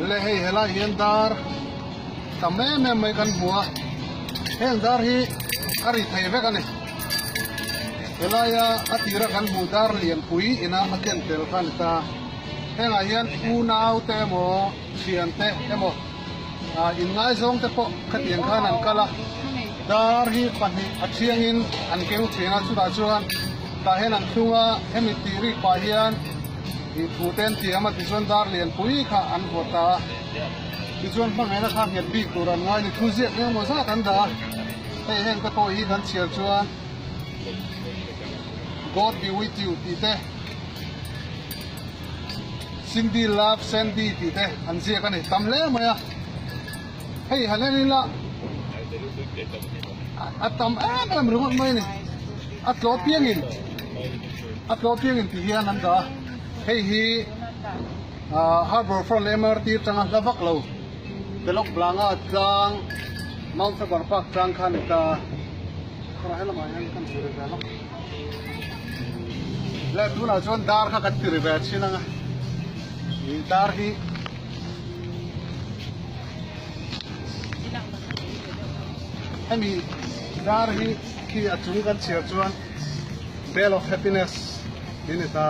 Le hei helai hian dar tam em em mai kan hmu a heng dar hi a ri thei vek a ni helaia a tira kan hmuh dar lianpui ina a ken tel kha a ni ta hengah hian unau te emaw thian te emaw ah inngaizawng te pawh khatiang khan an kal a dar hi pahnih a thiangin an keng thin a chutah chuan tah hian an thlung a hemi tih rik pah hian ih thu te an tiam a tichuan dar lianpui kha an vawt ta a tichuan hmangaihna kha nghet bik tur an ngai ni thu ziak eng emaw zat an dah a hei heng te pawh hi kan chhiar chuan God be with you tih te. Cindy love Sandy tih te an ziak a ni tam hle mai a hei han en ila a tam em em ringawt mai a ni a tlaw piangin a tlaw piangin tih hian an dah a hei hi ah harbour front MRT atanga hla vak lo Telok Blanga tlang Mount Faber Park tlang kha a ni ta a helamah hian kan zir ve lawk. Le tunah chuan dar kha kan tiri ve thin ang a ih dar hi hemi dar hi khi a chung kan chhiar chuan bell of happiness tih a ni ta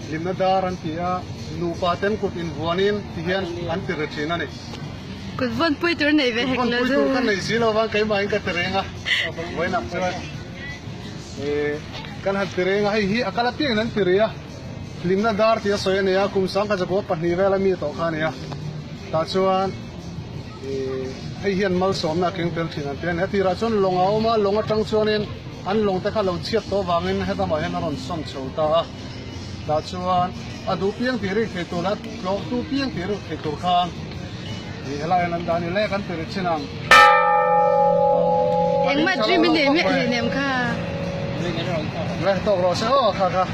hlimna dar an ti a nupa ten kut invuanin ti hian an ti ri thin a ni. Kut vawn pui tur nei ve hek lo chu. Kut vawn pui tur ka nei si lo vang keimah in ka ti reng a vawiinah chuan. Kan han ti reng a, hei hi a kal apiangin an ti rih a, hlimna dar tih a sawi a ni a, kum sang kha zakua pahnih vela mi tawh kha a ni a, tah chuan hei hian malsawmna a keng tel thin an ti a ni. A tirah chuan lawng a awm a, lawng atang chuanin an lawng te kha lo chhiat tawh avangin hetamah hian a rawn sawn chho ta a, tah chuan a duh piang tih rik thei tur leh a tlawhtu piang tih rik thei tur khan helai hian an dah a ni le kan ti ri chin ang. Engmah dream i nei miah hleinem kha. Le tawk rawh se aw kha kha.